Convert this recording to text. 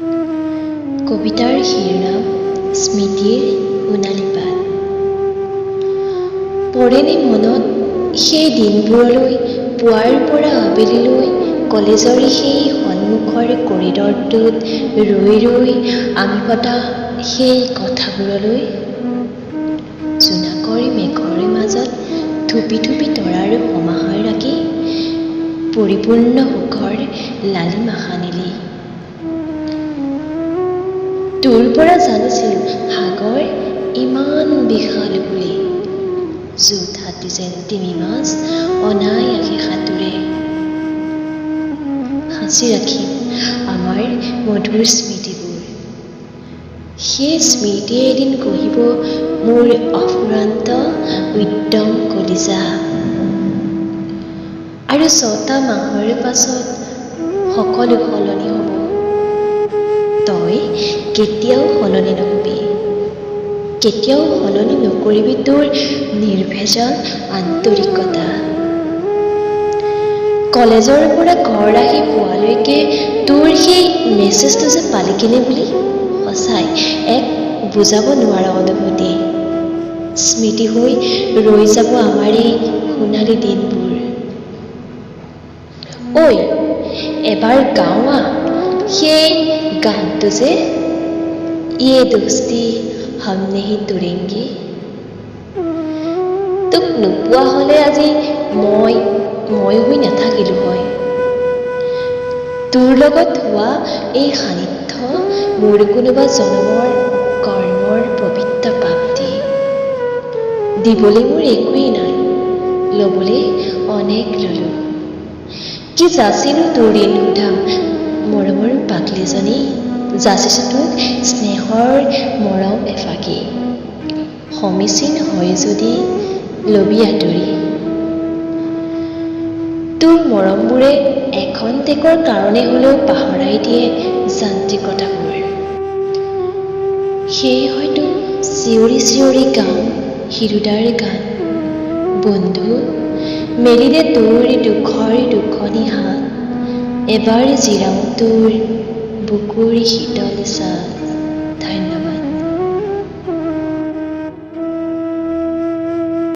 কবিতাৰ শিৰোনাম স্মৃতিৰ সোণালী পাত। পৰেনে মনত সেই দিনবোৰলৈ, পুৱাৰ পৰা আবেলিলৈ কলেজৰ সেই সন্মুখৰ কৰিডৰটোত ৰৈ ৰৈ আমি পতা সেই কথাবোৰলৈ? জোনাকৰ মেঘৰ মাজত থুপি থুপি তৰাৰ সমাহাৰ আঁকি পৰিপূৰ্ণ সুখৰ লালিমা সানিলি। তোৰ পৰা জানিছিলোঁ সাগৰ ইমান বিশাল বুলি, য'ত হাতী যেন তিমি মাছ অনায়াসে সাঁতোৰে। সাঁচি ৰাখিম আমাৰ মধুৰ স্মৃতিবোৰ। সেই স্মৃতিয়ে এদিন গঢ়িব মোৰ অফুৰন্ত উদ্যম কলিজা। আৰু 6টা মাহৰ পাছত সকলো সলনি হ'ব। তই কেতিয়াও সলনি নহ'বি, কেতিয়াও সলনি নকৰিবি তোৰ নিৰ্ভেজাল আন্তৰিকতা। কলেজৰ পৰা ঘৰ আহি পোৱালৈকে তোৰ সেই মেছেজটো যে পালিগিনে বুলি সঁচাই এক বুজাব নোৱাৰা অনুভূতি। স্মৃতি হৈ ৰৈ যাব আমাৰ এই সোণালী দিনবোৰ। ঐ, এবাৰ গাওঁ আহ সেই গানটো যে, "ये दोस्ती हम नहीं तोड़ेंगे"। তোক নোপোৱা হ'লে আজি মই মই হৈ নাথাকিলোঁ হয়। তোৰ লগত হোৱা এই সান্নিধ্য মোৰ কোনোবা জনমৰ কৰ্মৰ পবিত্ৰ প্ৰাপ্তি। দিবলৈ মোৰ একোৱেই নাই, ল'বলৈ অনেক ল'লোঁ। কি যাচিনো তোৰ ঋণ সুধাম, মৰমৰ পাগলীজনী? যাচিছোঁ তোক স্নেহৰ মৰম এফাকি। সমীচীন হয় যদি লবি আদৰি। তোৰ মৰমবোৰে এখন্তেকৰ কাৰণে হ'লেও পাহৰাই দিয়ে যান্ত্ৰিকতাবোৰ। সেয়ে হয়তো চিঞৰি চিঞৰি গাওঁ হীৰুদাৰ গান, "বন্ধু, মেলি দে তোৰ দুখৰ দুখনি হাত, এবাৰ জিৰাওঁ তোৰ বুকুৰ শীতল ছাঁত"। ধন্যবাদ।